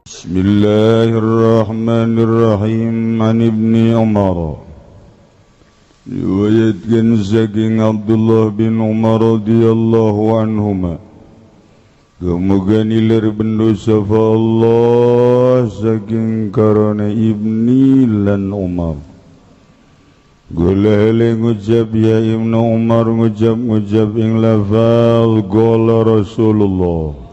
Bismillahirrahmanirrahim. An Ibni Umar, riwayatkan saking Abdullah bin Umar radhiyallahu anhuma, Gemuga nilir bendu sapa Allah saking karone Ibni lan Umar. Gula ngucap ya Ibnu Umar, ngucap-ngucap ing lafal gola Rasulullah.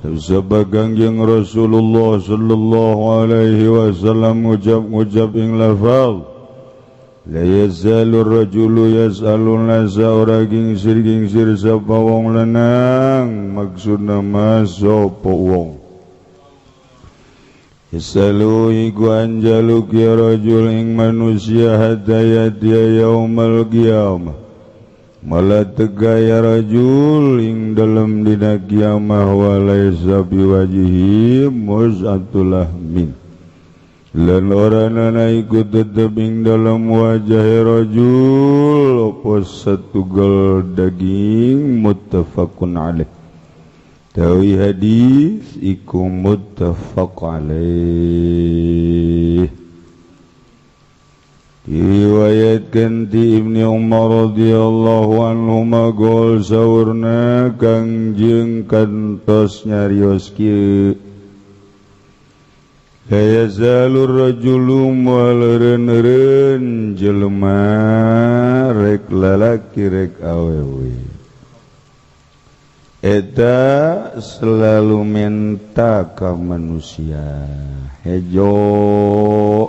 Sebagang yang Rasulullah sallallahu alaihi wasallam ngucap-ngucap ing lafal la yazalu rajulu yas'alun nasa, ora gingsir-gingsir sapa wong lanang, maksudna ma sapa wong yasalu iku anjaluk ya rajul ing manusia hatta yatiya yaumal qiyamah, malah tega ya rajul ing dalam dina kiamah, walaysa biwajihi muz'atulah min, lan ora nana iku tetep ing dalam wajah rajul apa satugel daging. Muttafaqun alaih. Tawi hadis iku muttafaq alaih. Diriwayatkan di Ibni Umar radhiyallahu anhu magol saurna Kangjeng kantos nyarios kieu, la yazalur rajulu moal eureun-eureun jelema rek lalaki rek awewe eta selalu minta ka manusia, hejo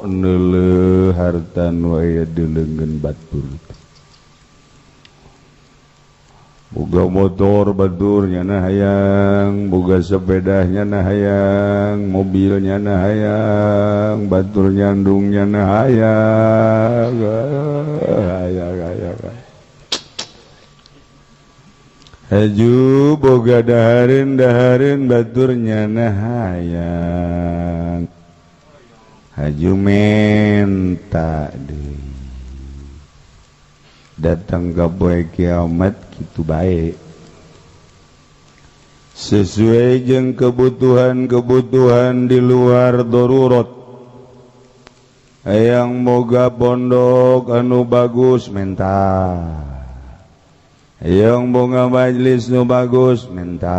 neuleuh harta nu aya di leungeun batur, boga motor batur nyana hayang, boga sepeda nyana hayang, mobil nyana hayang, batur nyandung nyana hayang, hayang hayang. Haju boga dahareun dahareun batur nyana hayang, haju menta deui datang ka poe kiamat kitu bae, sesuai jeung kebutuhan-kebutuhan di luar darurat. Hayang boga pondok anu bagus menta, yang boga majlis nu bagus menta,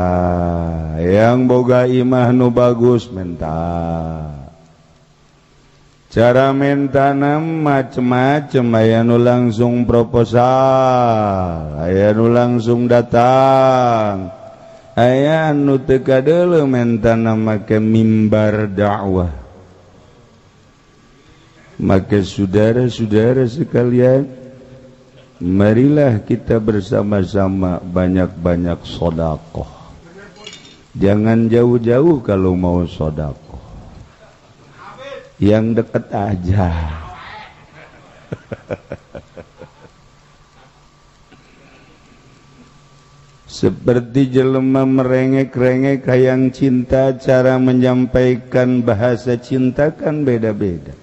yang boga imah nu bagus menta. Cara mentana macem-macem, aya nu langsung proposal, aya nu langsung datang, aya nu teu kadeuleu mentana make mimbar dakwah. Maka saudara-saudara sekalian, marilah kita bersama-sama banyak-banyak sodakoh. Jangan jauh-jauh kalau mau sodakoh, yang deket aja. Seperti jelema merengek-rengek hayang cinta, cara menyampaikan bahasa cinta kan beda-beda.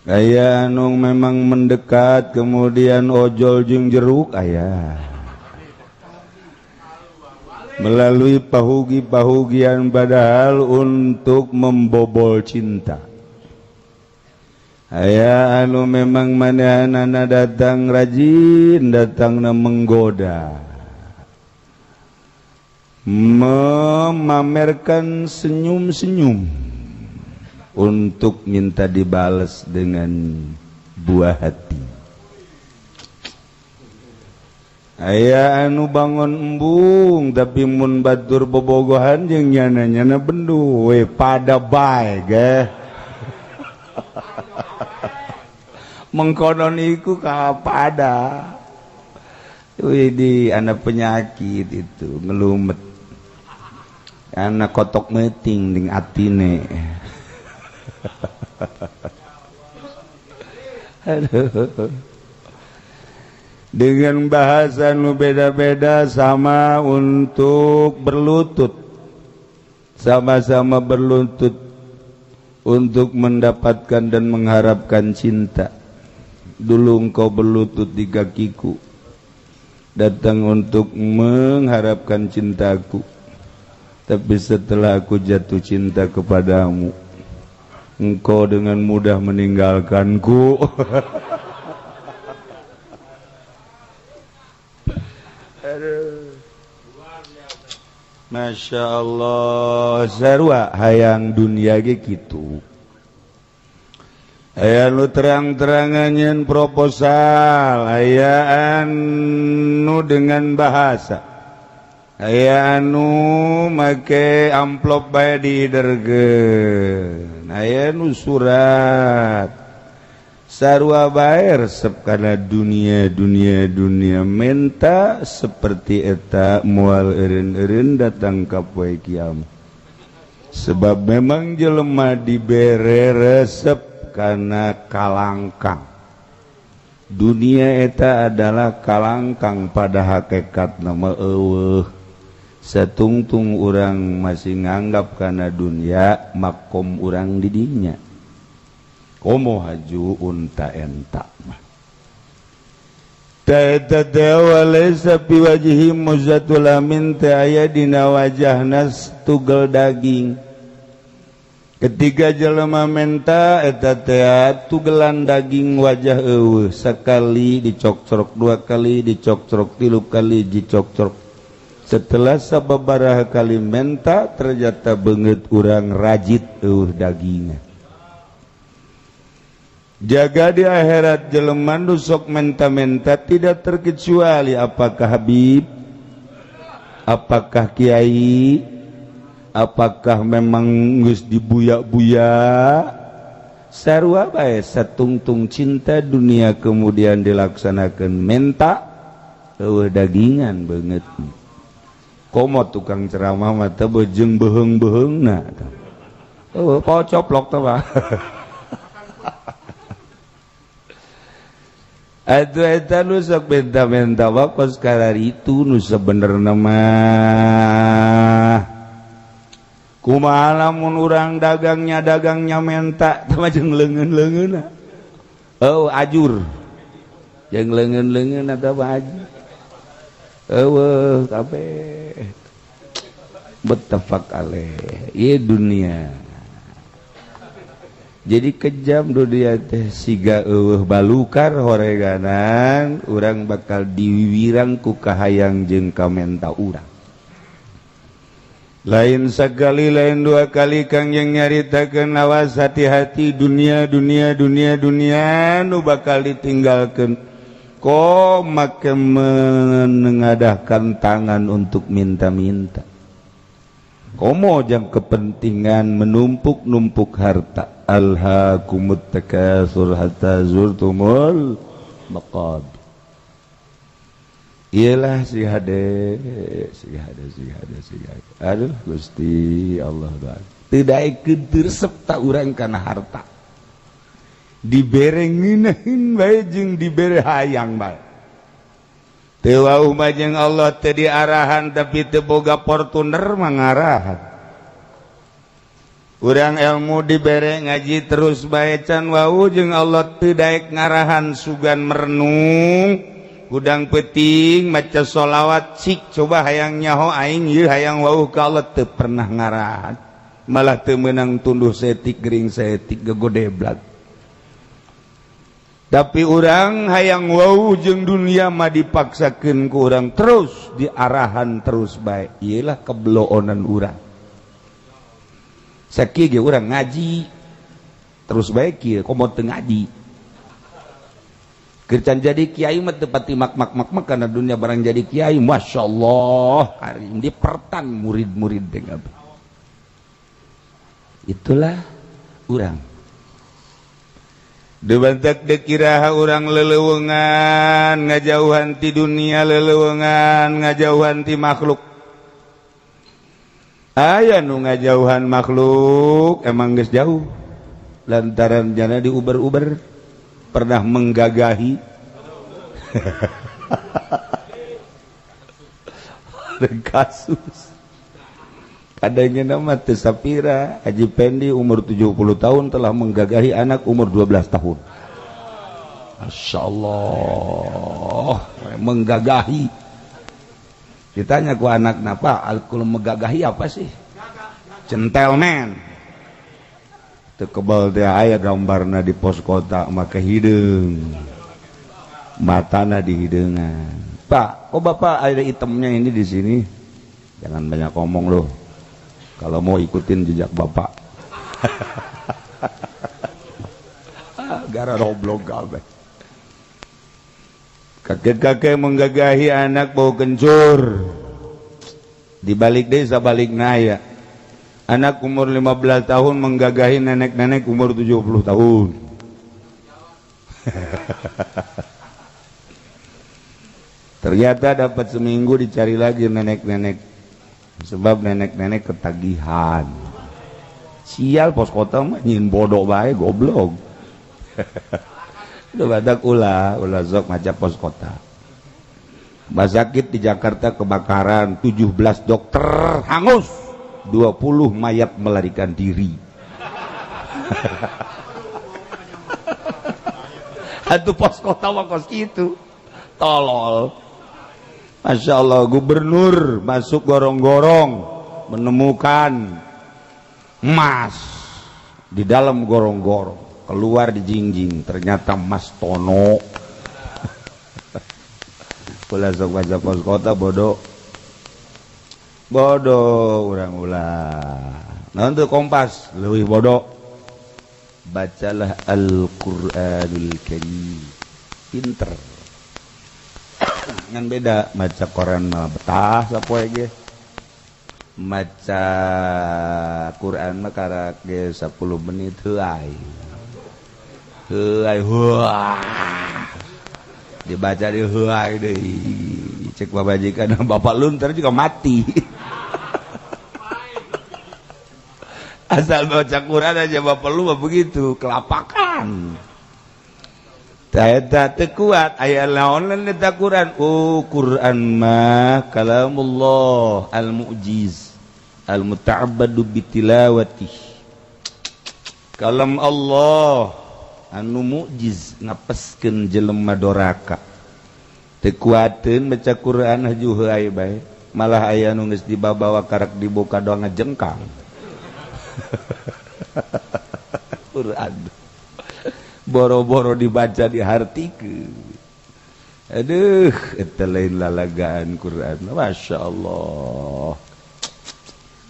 Aya anu memang mendekat kemudian ojol jeung jeruk aya, melalui pahugi-pahugian padahal untuk membobol cinta. Aya anu memang manehanana datang rajin, datangna menggoda, memamerkan senyum-senyum untuk minta dibales dengan buah hati. Aya anu bangun embung tapi mun batur bobogohan jeung nyana-nyana bendu we pada bae ge. Mengkonon iku ka pada. Wih di anak penyakit itu ngelumet. Anak kotok meting ding atine. Aduh. Dengan bahasa nu beda-beda, sama untuk berlutut, sama-sama berlutut untuk mendapatkan dan mengharapkan cinta. Dulu engkau berlutut di kakiku, datang untuk mengharapkan cintaku. Tapi setelah aku jatuh cinta kepadamu, engkau dengan mudah meninggalkanku. Aduh. Masya Allah, sarua hayang dunia ge kitu. Aya nu terang-terangan nyeun proposal, aya anu dengan bahasa, aya anu make amplop bae diiderkeun, aya nu surat. Sarua bae resep kana dunia dunia dunia menta seperti eta moal eureun-eureun datang ka poe kiamat. Sebab memang jelema dibere resep karena kalangkang. Dunia eta adalah kalangkang pada hakikat nama eueuh. Satungtung urang masih nganggap kana dunia makom urang di dinya. Komo haju unta enta mah. Ta walaysa fi wajhi muzatul amin teu aya dina wajahna tugel daging. Ketika jelema menta eta teh tugelan daging wajah eueuh, sekali dicokcrok, dua kali dicokcrok, tilu kali dicokcrok. Setelah sababaraha kali menta ternyata beungeut urang rajit eueuh dagingna. Jaga di akhirat jelema nu sok menta-menta tidak terkecuali apakah habib, apakah kiai, apakah memang geus dibuya-buya. Sarua bae satungtung cinta dunia kemudian dilaksanakan menta eueuh dagingan beungeut. Komo tukang ceramah mah teh jeung beuheung-beuheungna. Eueuh pocoplok teh mah. Atuh eta nu sok menta-menta wakos kararitu nu sabenerna mah. Kumaha lamun urang dagangnya menta teh mah jeung leungeun-leungeunna. Oh ajur. Jeung leungeun-leungeunna teh mah ajur. Eueuh kabeh. Muttafaq alaih. Ieu dunia. Jadi kejam dunia teh siga eueuh balukar horeganan urang bakal diwiwirang ku kahayang jeung kamenta urang. Lain sekali lain dua kali Kang yang nyaritakeun awas hati-hati dunia dunia dunia dunia nu bakal ditinggalkeun. Kok make menengadahkan tangan untuk minta-minta. Komo jang kepentingan menumpuk-numpuk harta. Alhaakumut takasur hatta zurtumul maqabir. Iyalah si hade si hade si hade si hade. Aduh Gusti Allah bang. Teu daekeun teu resep ta urang kana harta. Dibere ngeunaheun bae jeung dibere hayang bae. Teu wauh mah jeung Allah teu diarahan tapi teu boga Fortuner mah ngarahan. Urang ilmu dibere ngaji terus bae can wau jeung Allah teu daek ngarahan sugan merenung gudang peuting maca sholawat cik coba hayang nyaho aing ieu hayang wau ka Allah teu pernah ngarahan malah teu meunang tunduh setik gering setik gegodeblag. Tapi urang hayang wau jeung dunia mah dipaksakeun ku urang terus diarahan terus bae. Ieulah kebloonan urang. Sakieu ge urang ngaji terus bae kieu komo teu ngaji. Keur can jadi kiai mah teu pati mak-mak-mak kana dunia barang jadi kiai masyaallah karim dipertan murid-murid teh kabeh. Itulah urang. Debantak dekiraha urang leleuweungan ngajauhan ti dunia leleuweungan ngajauhan ti makhluk. Aya nu ngajauhan makhluk emang geus jauh lantaran jana diuber-uber pernah menggagahi. Kasus kadangnya nama teu sapira Haji Pendi umur 70 tahun telah menggagahi anak umur 12 tahun. Masya Allah menggagahi. Ditanya ku anak napa alkul menggagahi apa sih? Gentleman. Teu kebal teh aya gambarna di pos kota make hideung. Matana di hideungan. Pak, kok Bapak ada itemnya ini di sini? Jangan banyak ngomong loh. Kalau mau ikutin jejak Bapak. Gara roblok kabeh. Kakek-kakek menggagahi anak bau kencur. Di balik desa balik naya. Anak umur 15 tahun menggagahi nenek-nenek umur 70 tahun. Ternyata dapat seminggu dicari lagi nenek-nenek. Sebab nenek-nenek ketagihan. Sial pos kota mah nyin bodoh bae goblok. Udah badak ulah sok maca pos kota. Rumah sakit di Jakarta kebakaran, 17 dokter hangus, 20 mayat melarikan diri. Atuh pos kota mah kos kitu. Tolol. Masya Allah, gubernur masuk gorong-gorong menemukan emas di dalam gorong-gorong, keluar di jingjing ternyata emas tono. Ulah sok baca pos kota bodoh. Bodoh urang ulah. Naon teu Kompas leuwih bodoh. Bacalah Al-Qur'anul Karim. Pinter. Ngan beda maca koran mah betah sapoe ge. Maca Quran mah karak ge 10 menit heuay. Heuay huah. Dibaca di heuay deui. Cek babajikan bapak lu ntar juga mati. Asal baca Quran aja bapak lu mah begitu, kelapakan. Eta teu kuat aya naon eta Quran. Oh, Quran mah kalamullah al-mu'jiz al-muta'abbadu bitilawati. Kalam Allah anu mu'jiz ngapeskeun jelema doraka. Teu kuateun maca Quran haju heuay bae, malah aya nu geus dibabawa karak dibuka doang ngajengkang. Quran boro-boro dibaca dihartikeun. Aduh, eta lain lalagaan Quran. Masya Allah.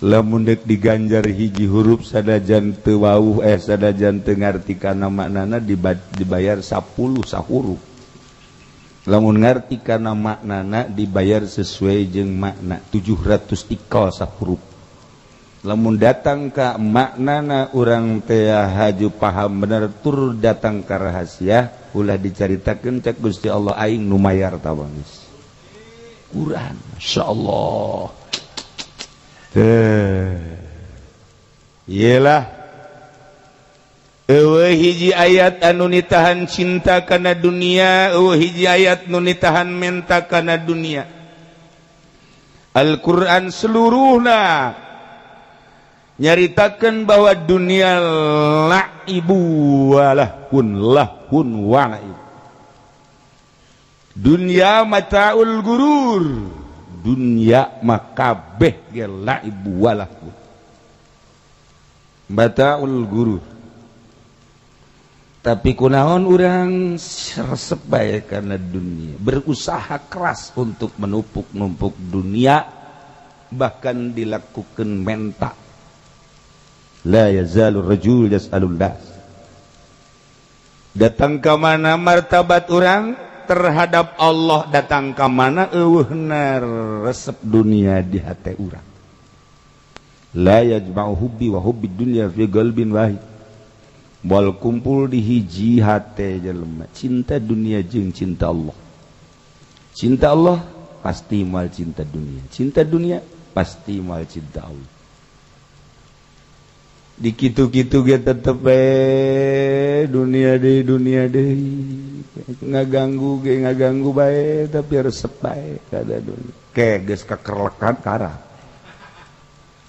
Lamun deuk diganjar hiji huruf sadajan teu wauh sadajan teu ngarti kana maknana dibayar 10 sahuruf. Lamun ngarti kana maknana dibayar sesuai jeung makna 700 ikal sahuruf. Lamun datang ka maknana urang teh haju paham bener tur datang ka rahasia ulah dicaritakeun cek Gusti Allah aing nu mayar tawangis. Quran masyaallah. Teh. Iyalah. Eueuh hiji ayat anu nitahan cinta kana dunia, eueuh hiji ayat nu nitahan menta kana dunia. Al-Qur'an seluruhna nyaritakan bahwa dunia laibu walahun lahun walaib. Dunia mataul gurur, dunia makabeh ge laibu walahun mataul gurur. Tapi kunaon urang resep bae kana dunia, berusaha keras untuk menumpuk-numpuk dunia, bahkan dilakukan menta. La yazalur rajul yas'alul nas. Datang ke mana martabat orang terhadap Allah, datang ke mana eueuhna resep dunia di hati urang. La yajma'u hubbi wa hubbid dunya fi qalbin wahid. Moal kumpul di hiji hate jelema cinta dunia jeung cinta Allah. Cinta Allah pasti moal cinta dunia, cinta dunia pasti moal cinta Allah. Di kitu-kitu ge tetep dunia deui ngaganggu ge ngaganggu bae tapi resep bae kada dunia. Ke geus kakerlekat karak.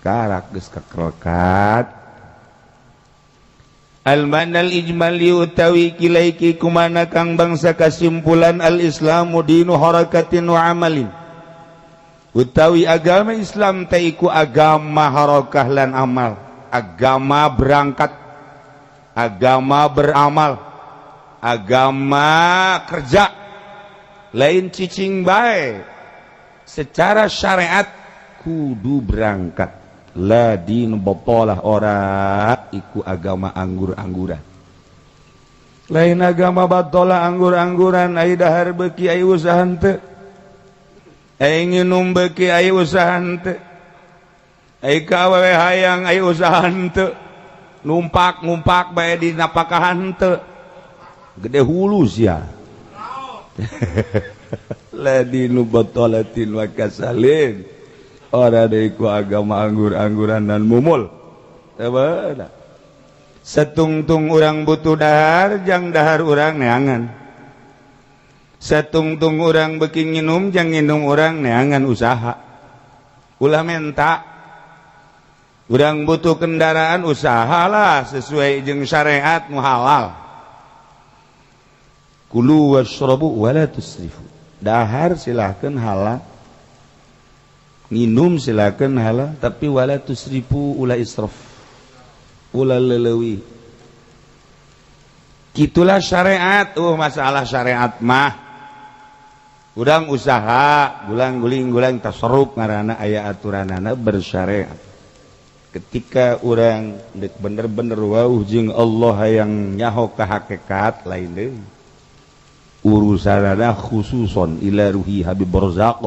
Karak geus kakerlekat. Al-manal ijmali utawi kilaiki kumana kang bangsa kasimpulan al-islamu dinu harakatin wa amalin. Utawi agama Islam teh iku agama harokah lan amal, agama berangkat, agama beramal, agama kerja, lain cicing bae. Secara syariat kudu berangkat. La din botolah ora iku agama anggur-angguran. Lain agama batolah anggur-angguran, ai dahar beuki ai usaha henteu. Ai nginum beuki ai usaha henteu. Ai ka awewe hayang ai usaha henteu. Numpak-numpak bae di napakahan henteu. Gede hulu sia. La dinu batolatin wa kasalin. Ora deui ku agama anggur-angguran dan mumul. Teu bener. Satungtung urang butuh dahar jang dahar urang neangan. Satungtung urang beuki nginum jang nginum urang neangan usaha. Ulah menta. Urang butuh kendaraan usahalah sesuai jeung syariat nu halal. Kulu washrabu wala tusrifu. Dahar silahkan halal, nginum silahkan halal, tapi wala tusrifu ulah israf, ulah leleuwih. Kitulah syariat. Masalah syariat mah urang usaha gulang guling gulang tasarruf ngaranna aya aturanana bersyariat. Ketika urang bener-bener wauh jeung Allah hayang nyaho ka hakikat lain deui. Urusanana khususon ila ruhi Habib Barzaq.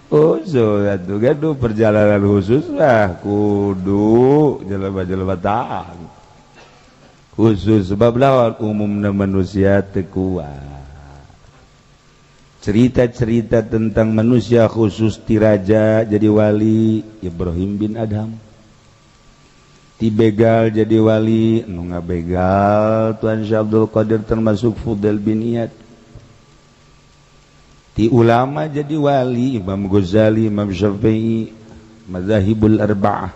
Oh, so atuh gaduh perjalanan khusus lah kudu jelema-jelema tahan. Khusus sebab lawan umumna manusia teu kuat. Cerita-cerita tentang manusia khusus ti raja jadi wali Ibrahim bin Adham. Ti begal jadi wali nu ngabegal Tuan Syekh Abdul Qadir termasuk Fudail bin Iyad. Ti ulama jadi wali Imam Ghazali, Imam Syafi'i, mazahibul arba'ah.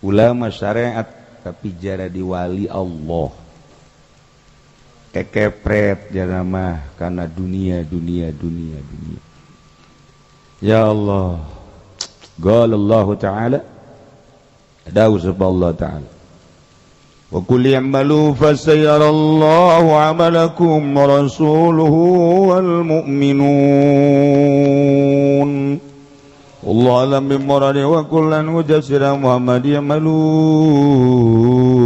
Ulama syariat tapi jara di wali Allah. Kekepret jara mah karena dunia dunia dunia dunia. Ya Allah. Qala Allah Ta'ala dawuh Allah Ta'ala wa qul i'malu fasayarallahu 'amalakum wa rasuluhu wal mu'minun. Allah alam bimuradi wa kullan hujassira Muhammad yamalu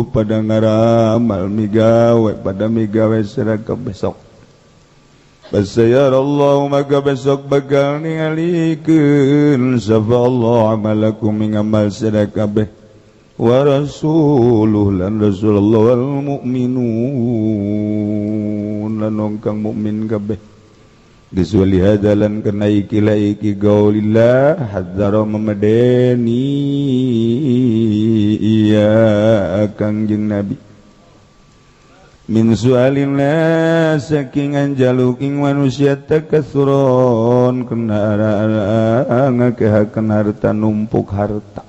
pada ngaramal migawe pada migawe sira besok. Fasayarallahu maka besok bakal ningalikeun sapa Allah amalakum ing amal sira kabeh wa rasuluh lan rasulullah wal mu'minun lan kang mukmin kabeh. Geus wali hadalan kana iki la iki gaulillah hadzara memedeni iya Kangjeng Nabi min sualin saking anjaluk ing manusia takasuron kena ngakehakeun harta numpuk harta.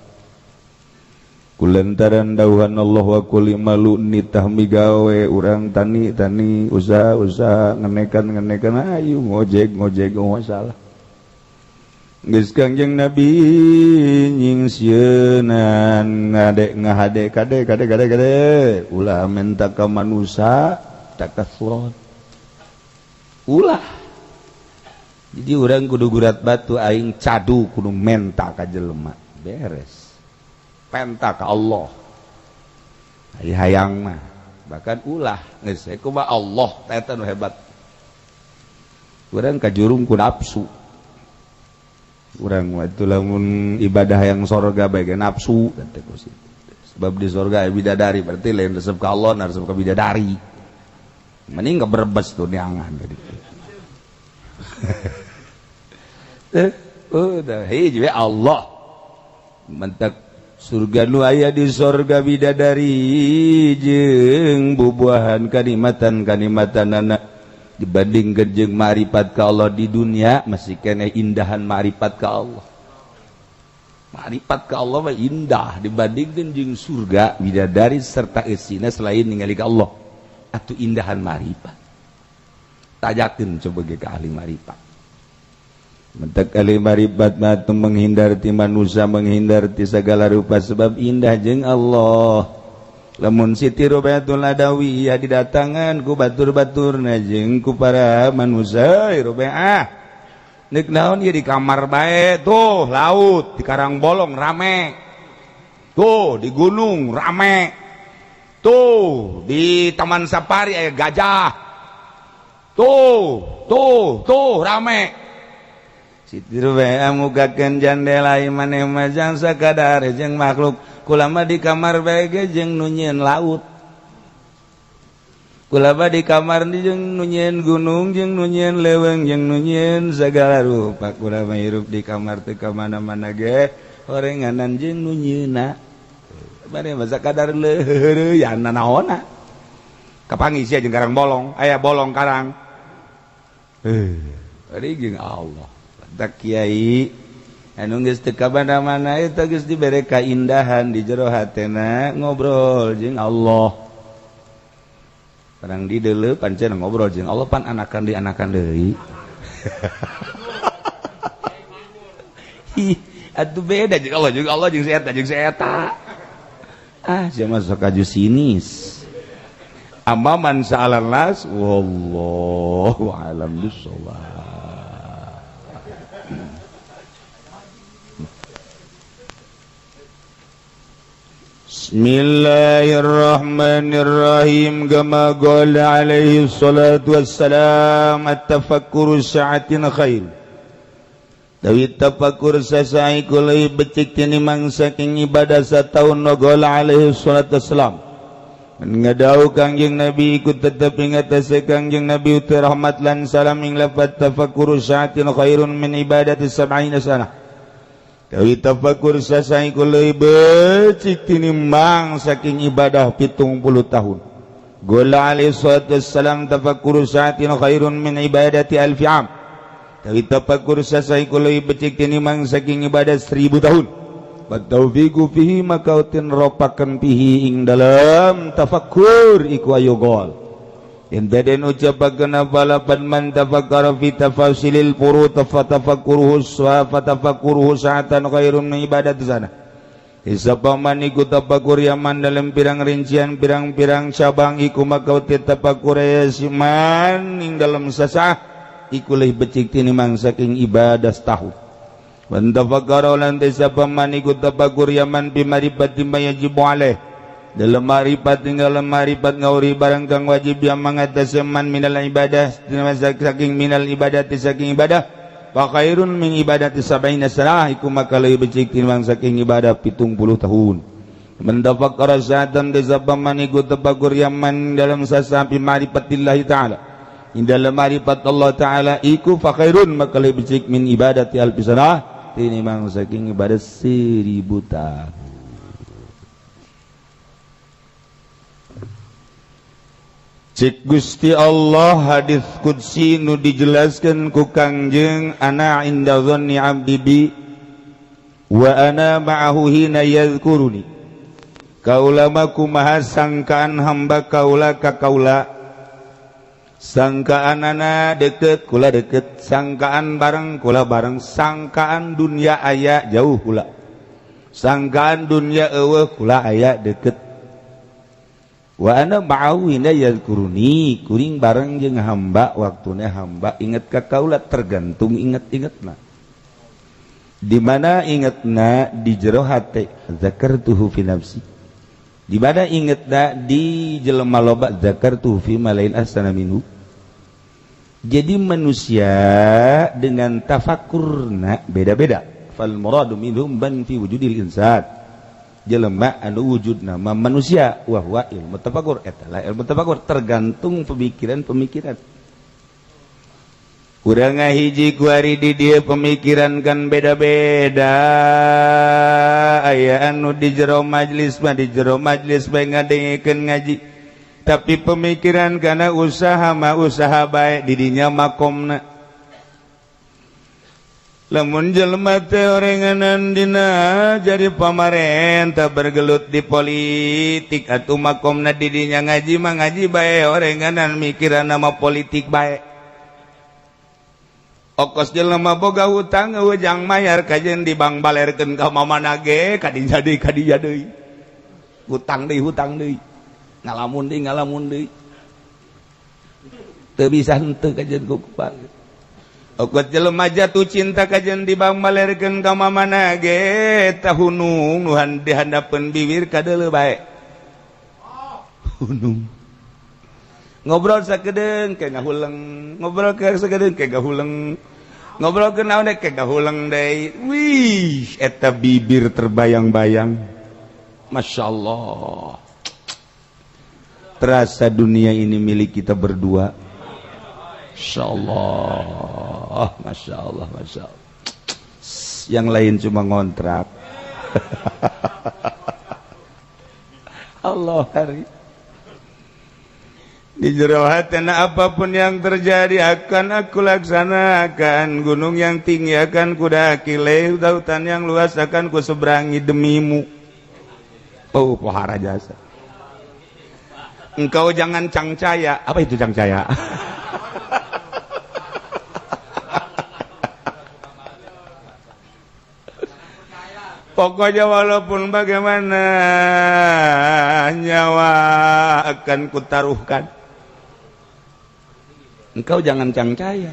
Kulantaran dauhan Allah wa kuli malu nitah migawe urang tani tani usaha usaha ngenekan ngenekan ayu ngojek ngojek masalah. Geus Kangjeng Nabi nyingsieunan ngadek ngahade kade kade kade kade ulah menta ka manusa takasuron. Ulah. Jadi urang kudu gurat batu aing cadu kudu menta ka jelema. Beres. Penta ka Allah. Ai hayang mah bahkan ulah geus kumaha Allah eta nu hebat. Urang kajurung ku nafsu. Urang mah itu lamun ibadah yang sorga bae nafsu teh sebab di sorga bidadari berarti lain resep ka Allah resep ka bidadari. Mending ka Brebes tuh neangan gitu. Udah hiji Allah. Mentak surga nu aya di sorga bidadari jeung bubuahan kanikmatan kanikmatanana dibandingkeun jeung ma'rifat ka Allah di dunia masih keneh indahan ma'rifat ka Allah. Ma'rifat ka Allah mah indah dibandingkeun jeung surga bidadari serta eusina selain ningali ka Allah. Atuh indahan marifat. Tajakeun coba ge ka ahli marifat. Mentek ahli marifat mah menghindar ti manusia, menghindar ti sagala rupa sebab indah jeung Allah. Lamun Siti Robiatul Adawiyah didatangan ku batur-baturna jeung ku para manusia, Robiah nek naon ieu di kamar bae tuh laut di Karang Bolong rame, tuh di gunung rame, tuh di Taman Safari aya gajah, tuh tuh tuh rame. Siti Robiah mugakeun jandela maneh mah jang sakadar jeung makhluk, kulama di kamar bae ge jeung nu nyieun laut, kulama di kamar di jeung nu nyieun gunung, jeung nu nyieun leuweung, jeung nu nyieun sagala rupa. Kulama hirup di kamar teu ka mana-mana ge horenganan jeung nu nyieuna. Bade mah sakadar leuheureuyana naonna. Kapanggih sia jeung Karang Bolong, aya bolong karang. Ari jeung Allah. Tak kiai anu geus teu ka mana-mana eta geus dibere kaindahan di jero hatena ngobrol jeung Allah. Barang di deuleu pancen ngobrol jeung Allah pan anakan di anakan deui. Ih, atuh beda jeung Allah, jeung Allah jeung si eta jeung si eta. Ah, sia mah sok aju sinis. Amma man sa'alan nas wallahu a'lam bissawab. Bismillahirrahmanirrahim. Kama qala alaihi salatu wassalam, at-tafakkuru sa'atin khair. Dawi tafakkur sasai kulai becik tinimang saking ibadah sataun. Qala alaihi salatu wassalam, ngadau Kangjeng Nabi ikut tetep ingat atase Kangjeng Nabi uti rahmat lan salam ing lafat tafakkuru sa'atin khairun min ibadati sab'ina sanah. Dawi tafakur sasai kulai becik tinimbang saking ibadah 70 tahun. Gola alaihi salatu wassalam tafakkuru sa'atin khairun min ibadati alfi am. Dawi tafakur sasai kulai becik tinimbang saking ibadah 1000 tahun. Bataufiqu fihi maka utin ropakan fihi ing dalam tafakkur iku ayo gol. Intaden ucapakeun balapan man tafakkara fi tafasilil furu tafakkuruhu fa tafakkuruhu sa'atan khairun min ibadati sana. Isapaman iku tafakur yaman dalam pirang rincian pirang-pirang cabang iku maka uti tafakur siman ing dalam sasah iku leuwih becik tinimbang saking ibadah setahun. Wan tafakkara lan isapaman iku tafakur yaman bi marifati ma yajibu alaih. Dalam marifat tinggal marifat ngauri barang kang wajib yang mengatasi man minal ibadah saking minal ibadah saking ibadah fa khairun min ibadati sab'ina sanah iku maka leuwih becik timbang saking ibadah 70 tahun. Man tafakkara sa'atan desapaman iku tafakur yaman dalam sasapi marifatillahi ta'ala in dalam marifat Allah ta'ala iku fa khairun maka leuwih becik min ibadati alfi sanah tinimbang saking ibadah 1000 tahun. Cik Gusti Allah hadis qudsi nu dijelaskan ku Kangjeng, ana inda dhanni abdi bi wa ana ma'ahu hina yadhkuruni. Kaula mah kumaha sangkaan hamba kaula ka kaula, sangkaanana deket kula deket, sangkaan bareng kula bareng, sangkaan dunia aya jauh kula, sangkaan dunia eueuh kula aya deket. Wa ana ma'ahu hina yadhkuruni, kuring bareng jeung hamba waktuna hamba inget ka kaula, tergantung inget-ingetna. Di mana ingetna di jero hate, zakartuhu fi nafsi. Di mana ingetna di jelema loba, zakartuhu fi malain ahsana minhu. Jadi manusia dengan tafakurna beda-beda. Fal muradu minhum ban fi wujudil insan. Jelema anu wujud nama manusia wa huwa ilmu tafakur, eta lah ilmu tafakur tergantung pemikiran-pemikiran. Urang ngahiji ku ari di dieu pemikiran kan beda-beda. Aya anu di jero majlis mah di jero majlis bae ngadengekeun ngaji, tapi pemikiran kana usaha mah usaha bae di dinya makomna. Lamun jelema teh orenganan dina jadi pamarentah bergelut di politik atuh makomna di dinya ngaji mah ngaji bae orenganan mikiran nama politik bae. Okos jelema boga hutang eueuh jang mayar kajen di bank balerkeun ka mamana ge kadinya deui kadinya deui. Hutang deui ngalamun deui. Teu bisa henteu kajen ku kupak. Okot jelema jatuh cinta kajen di bank balerkeun ka mamana ge eta hunung nu dihandapeun bibir kadeuleu bae. Hunung. Ngobrol sakedeung ke ngahuleng, ngobrol ke sakedeung ke ngahuleng. Ngobrol ke naon ke ngahuleng deui. Wih, eta bibir terbayang-bayang. Masya Allah. Terasa dunia ini milik kita berdua. Masya Allah, Masya Allah, Masya Allah. Yang lain cuma ngontrak. Allah hari. Di jero hatena apapun yang terjadi akan aku laksanakan. Gunung yang tinggi akan kudaki, lautan yang luas akan kuseberangi demimu. Oh, pohara jasa. Engkau jangan cangcaya. Apa itu cangcaya? Pokoknya walaupun bagaimana nyawa akan kutaruhkan. Engkau jangan cangcaya.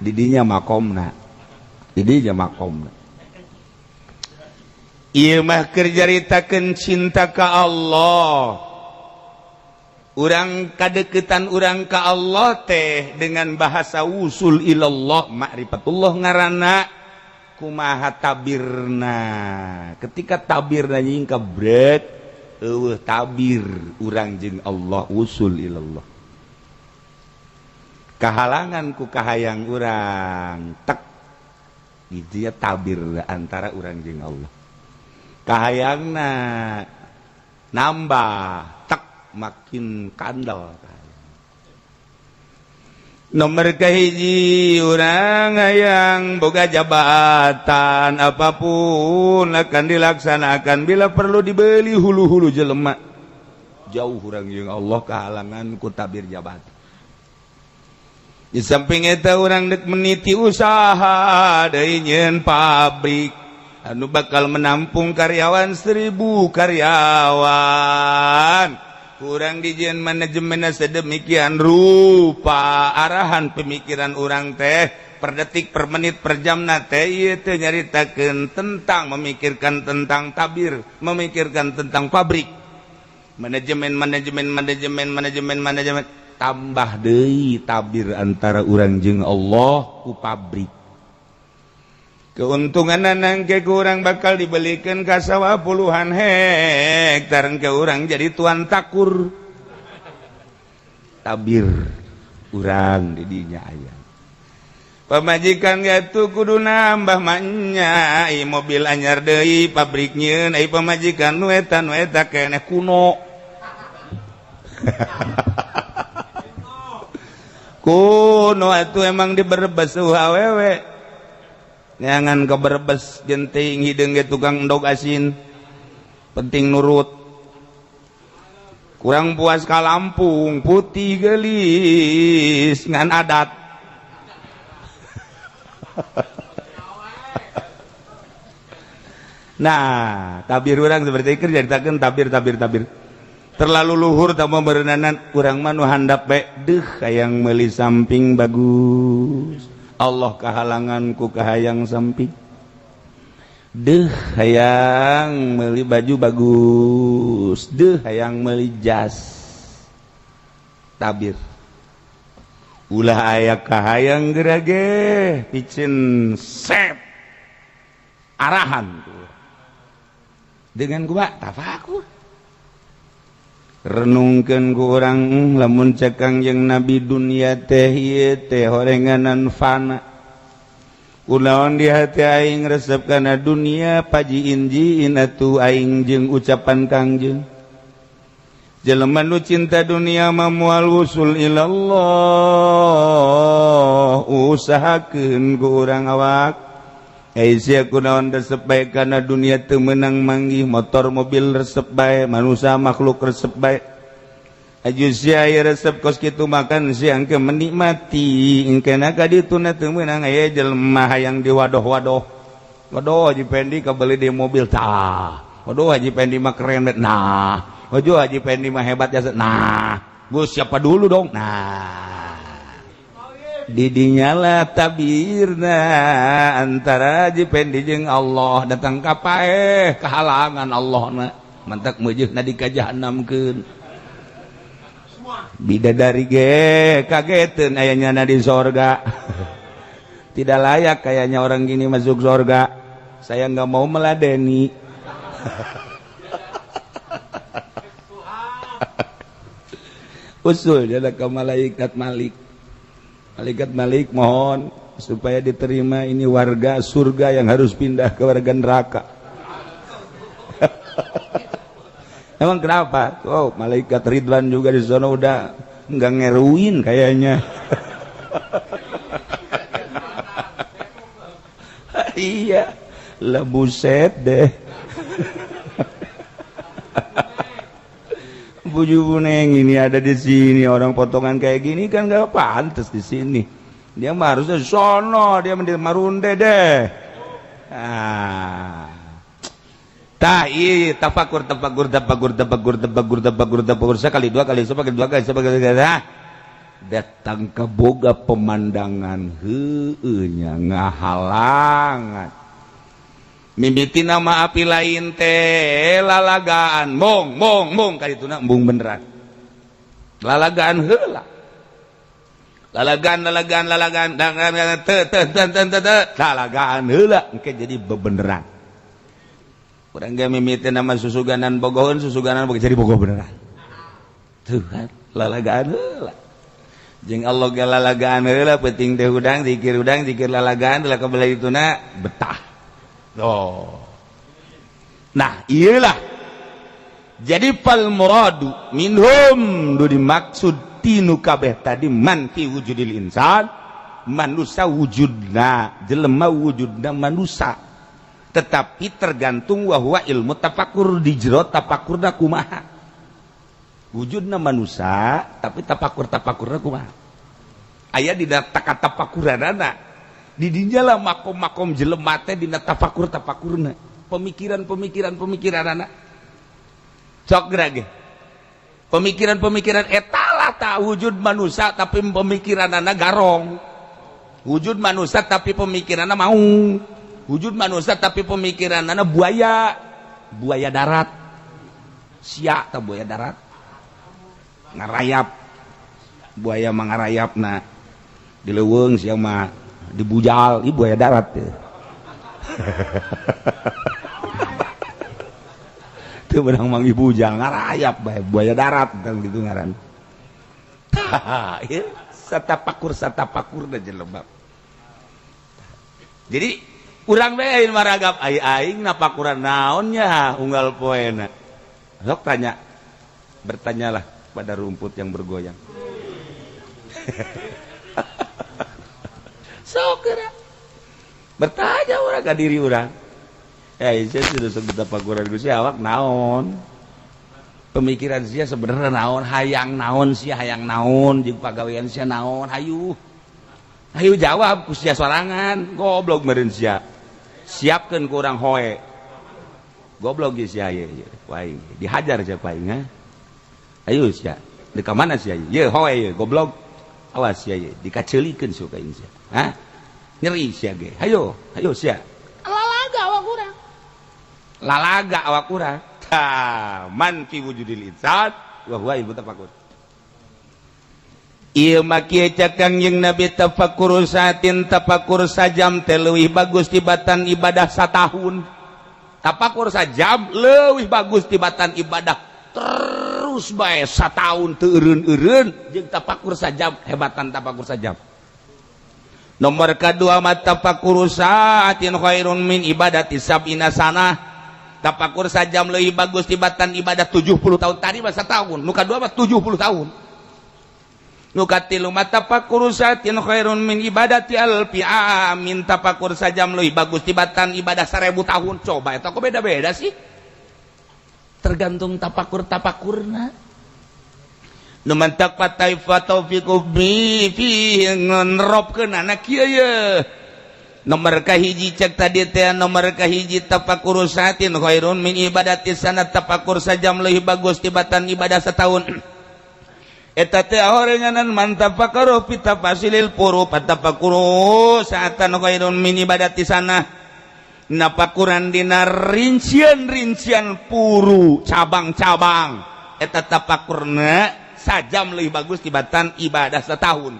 Didinya makomna. Didinya makomna. Ieu mah keur caritakeun cinta ka Allah. Urang kadeukeutan urang ka Allah teh dengan bahasa wusul ilallah, ma'rifatullah ngaranna. Kumaha tabirna. Ketika tabirna nyingkap bret eueuh tabir urang jeung Allah usul ilallah. Kahalangan ku kahayang urang tek gitu ya tabir antara urang jeung Allah. Kahayangna nambah tek makin kandel. Nomor kahiji urang hayang boga jabatan apapun akan dilaksanakan bila perlu dibeli hulu-hulu jelema. Jauh urang jeung Allah kahalangan ku tabir jabatan. Di samping eta urang dek meniti usaha deui nyeun pabrik anu bakal menampung karyawan 1000 karyawan. Kurang dijieun manajemenna sedemikian rupa arahan pemikiran urang teh per detik per menit per jamna teh ieu teh nyaritakeun tentang memikirkan tentang tabir, memikirkan tentang pabrik. Manajemen manajemen manajemen manajemen manajemen tambah deui tabir antara urang jeung Allah ku pabrik. Keuntungan nangke kurang bakal dibelikan ka sawah puluhan hektar ke urang jadi tuan takur. Tabir urang didinya aya. Pamajikan gatu kudu nambah manya, ai mobil anyar deui pabrik nyieun, ai pamajikan nu eta nu eta keneh kuno. Kuno atuh emang diberebes awewe. Jangan ke Brebes genting hideung ge tukang endog asin. Penting nurut. Kurang puas ka Lampung, putih gelis ngan adat. Nah, tabir urang seperti itu caritakeun tabir tabir tabir. Terlalu luhur tambah berenanan urang mah nu handap bae deuh hayang meuli samping bagus. Allah kahalangan ku kahayang samping. Deuh hayang meuli baju bagus, deuh hayang meuli jas. Tabir. Ulah aya kahayang gerage piceun sep arahan dengan gua tafakur. Renungkeun ku urang lamun cekang jeung nabi dunia teh ieu teh horenganan fana. Kunaon di hati aing resep kana dunia paji injiin atuh aing jeung ucapan Kangjeng. Jelema nu cinta dunia mah moal wusul ilallah, usahakeun ku urang awak. Eh sia kunaon resep bae kana dunia teu meunang manggih motor mobil resep bae, manusia makhluk resep bae. Aju sia resep kos kitu makan siang ke menikmati engkena ka dituna teu meunang aya jelema hayang diwadoh-wadoh. Waduh Haji Pendi kabeli di mobil tah. Waduh Haji Pendi mah keren bet. Nah, waduh Haji Pendi mah hebat jasa. Nah, Gus siapa dulu dong? Nah, didinya lah tabirna antara Haji Pendi jeung Allah datang ka paeh kahalangan Allah na mantak meujeuhna di ka jahanamkeun. Bidadari ge kageteun aya nyana di sorga. Tidak layak kayaknya orang gini masuk sorga. Saya nggak mau meladeni. Usul jadi ke malaikat Malik. Malaikat Malik mohon supaya diterima ini warga surga yang harus pindah ke warga neraka. Emang kenapa? Oh, malaikat Ridwan juga di sana udah nggak ngeruin kayaknya. Iya, lah buset deh. Buju buneng ini ada di sini, orang potongan kayak gini kan nggak pantas di sini. Dia mah harusnya sono, dia mending marunde deh. Ah. Tah iya tafakur tafakur tafakur tafakur tafakur tafakur tafakur sekali dua kali sekali dua kali sekali dua datang ke boga pemandangan heueuh nya ngahalangan mimiti nama api lain teh lalagaan mong mong mong ka dituna embung beneran lalagaan heula lalagaan lalagaan lalagaan dangan teu teu teu teu teu lalagaan heula engke jadi bebeneran. Urang ge mimiti nama susuganan bogoheun susuganan bogoh jadi bogoh beneran. Tuh kan lalagaan heula. Jeung Allah ge lalagaan heula penting teh hudang zikir lalagaan heula kabelah dituna betah. Oh. Nah, iyalah. Jadi fal muradu minhum du dimaksud tinu kabeh tadi man fi wujudil insan, manusia wujudna, jelema wujudna manusia. Tetapi tergantung wahwa ilmu tafakur di jero tafakurna kumaha. Wujudna manusia tapi tafakur-tafakurna kumaha. Aya dina takatafakuranana. Di dinya lah makom-makom jelema teh dina tafakur-tafakurna. Pemikiran-pemikiran pemikiranana. Sok geura ge. Pemikiran-pemikiran eta lah tak wujud manusia tapi pemikiranana garong. Wujud manusia tapi pemikiranana maung. Wujud manusia tapi pemikiranana buaya, buaya darat, sia atau buaya darat, ngarayap, buaya mangarayap na di leuweung sia mah dibujal, ieu buaya darat teh. Teu beunang manggih bujal ngarayap bae buaya darat kan gitu ngaran. Tah, ieu satapakur satapakurna jelema. Jadi urang bae maragap ai aing napakuran naonnya unggal poena. Sok tanya, bertanyalah pada rumput yang bergoyang. Sok geura. Bertanya urang ka diri urang. Eh sia sudah sebut tapakuran Gusti awak naon. Pemikiran sia sebenarnya naon, hayang naon sia hayang naon jeung pagawean sia naon, hayu. Hayu jawab ku sia sorangan, goblok meureun sia. Siapkan kurang hoe goblok sia ye wae dihajar sia paing ha ayo sia di ka mana sia ye hoe ye goblok awas sia ye dikaceulikeun sia ka sia ha nyeri sia ge hayo hayo sia lalaga awak urang lalaga awak urang tah man fi wujudil insan wa huwa ilmu tafakur. Ieu mah kieu cek Kangjeng Nabi tafakur saatin tafakur sajam teh leuwih bagus tibatan ibadah satahun. Tafakur sajam leuwih bagus tibatan ibadah terus bae satahun teu eureun-eureun jeung tafakur sajam hebatan tafakur sajam. Nomor kadua mah tafakur saatin khairun min ibadati sab'ina sanah. Tapakur sajam leuwih bagus tibatan ibadah 70 tahun. Tadi mah satahun, nu kadua mah 70 tahun. Nu katilu mah tapakur saatin khairun min ibadati alfi amin. Tapakur sajam leuwih bagus tibatan ibadah 1000 tahun. Coba eta kok beda-beda sih? Tergantung tapakur-tapakurna. Nu mantak pataifa taufiqu bi fi ngeropkeun kieu ye. Nomor kahiji cek tadi teh, nomor kahiji tafakur saatin khairun min ibadati sanat, tafakur sajam leuwih bagus tibatan ibadah setahun. Eta teh horenganan man tafakkaru fi tafasilil furu patafakuru saatan khairun min ibadati sanah. Napakuran dina rincian-rincian puru cabang-cabang eta tapakurna sajam leuwih bagus tibatan ibadah setahun.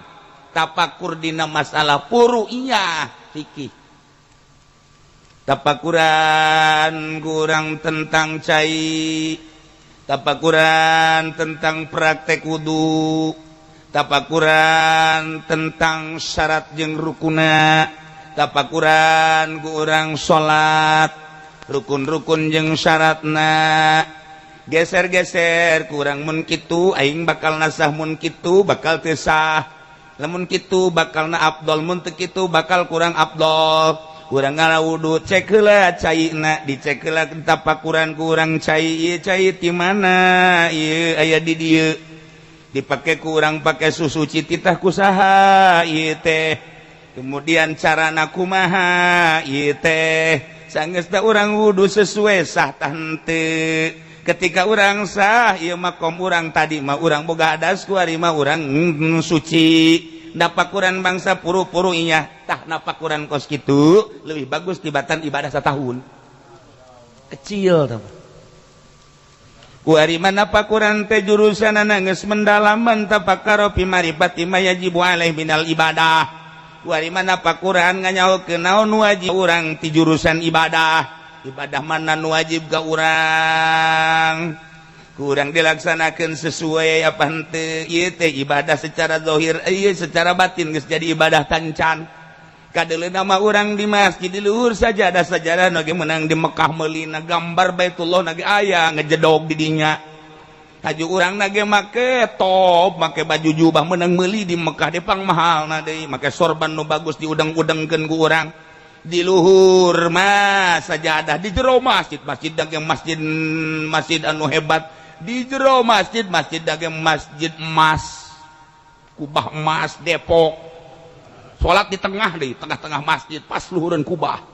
Tapakur dina masalah puru iya fikih, tapakuran kurang tentang cai, tapakuran tentang praktek wudu, tapakuran tentang syarat jeung rukuna, tapakuran kurang salat rukun-rukun jeung syaratna. Geser-geser kurang mun kitu aing bakal nasah, mun kitu bakal teu sah, lamun kitu bakal na abdol, mun teu kitu bakal kurang abdol. Kurang ngawudu cek heula caina, dicek heula tapakuran kurang cai ieu cai ti mana ieu aya di dieu dipake kurang pake susu titah kusaha ieu teh, kemudian carana kumaha ieu teh. Sanggeus urang wudu sesuai sah tah henteu. Ketika urang sah ieu makom urang tadi mah urang boga hadas, kuari mah urang suci. Napakuran bangsa puru-puru iya tah napakuran kos kitu lebih bagus tibatan ibadah setahun. Kecil tah kuari mah napakuran teh jurusanana geus mendalaman tafakkaro fi marifati ma yajibu alaihi minal ibadah. Kuari mah napakuran nganyahokeun naon wajib urang ti jurusan ibadah. Ibadah mana nu wajib ka urang, kurang dilaksanakan sesuai apa henteu. Ieu teh ibadah secara zahir, ieu secara batin geus jadi ibadah tancan. Kadeuleuna mah urang di masjid di luhur sajadah sajadah nu ge meunang di Mekah meulina gambar Baitullah na ge aya ngejedog di dinya. Haju urang na ge make top, make baju jubah meunang meuli di Mekah depang mahalna deui, make sorban nu bagus diudeng-udengkeun ku urang. Di luhur mah sajadah, di jero masjid masjid dagang masjid masjid anu hebat, di jero masjid masjid dagang masjid emas, kubah emas Depok. Salat di tengah deh, tengah-tengah masjid pas luhureun kubah.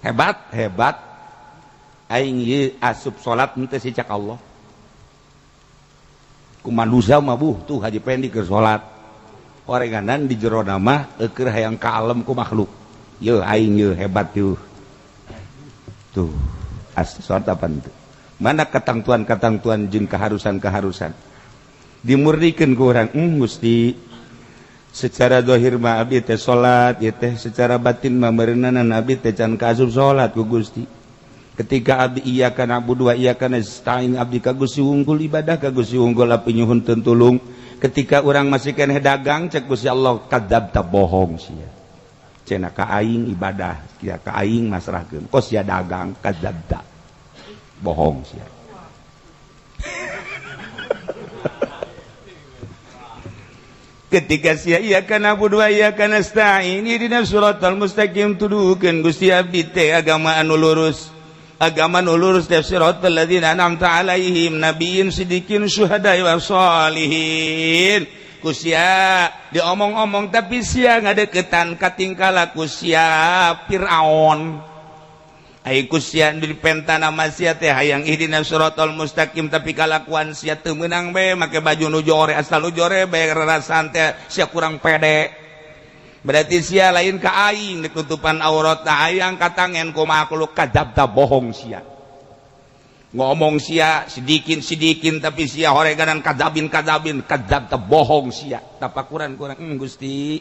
Hebat hebat aing ieu asup salat henteu si cak Allah. Ku manusia mah buh tuh Haji Pendi keur salat. Orenganan di jero mah eueur hayang ka alem ku makhluk. Yo aing yo hebat yo. Tuh, as salat apa itu? Mana ketangtuan-ketangtuan jeung keharusan-keharusan. Dimurnikan ku urang, Gusti secara zahir mah abdi teh salat ieu teh, secara batin mah meureunan abdi teh can kaasup salat ku Gusti. Ketika abdi iyyaka na'budu wa iyyaka nasta'in, abdi ka Gusti wungkul ibadah ka Gusti wungkul abdi nyuhun tulung. Ketika urang masih keneh dagang cek Gusti Allah kadzabta bohong sia. Cenah ka aing ibadah, sia ka aing masrahkeun. Kos sia dagang kadzabta. Bohong sia. Ketika sia iyyaka na'budu wa iyyaka nasta'in ihdinas siratal mustaqim tuduhkeun Gusti abdi teh agama anu lurus. Agama nu lurus teh siratal ladzina an'amta alaihim nabiyyin sidiqin syuhada wa sholihin. Ku sia diomong-omong tapi sia ngadeukeutan katingkah laku sia Firaun. Ai ku sia dipentana mah sia teh hayang ihdinas siratal mustaqim tapi kalakuan sia teu meunang bae make baju nu jore asal nu jore bae rarasaan teh sia kurang pede. Berarti sia lain ka aing ditutupan aurat na hayang katangen ku makhluk kadzabta bohong sia. Ngomong sia sidikin-sidikin tapi sia horeganan kadzabin-kadzabin kadzabta bohong sia. Tapakuran kurang Gusti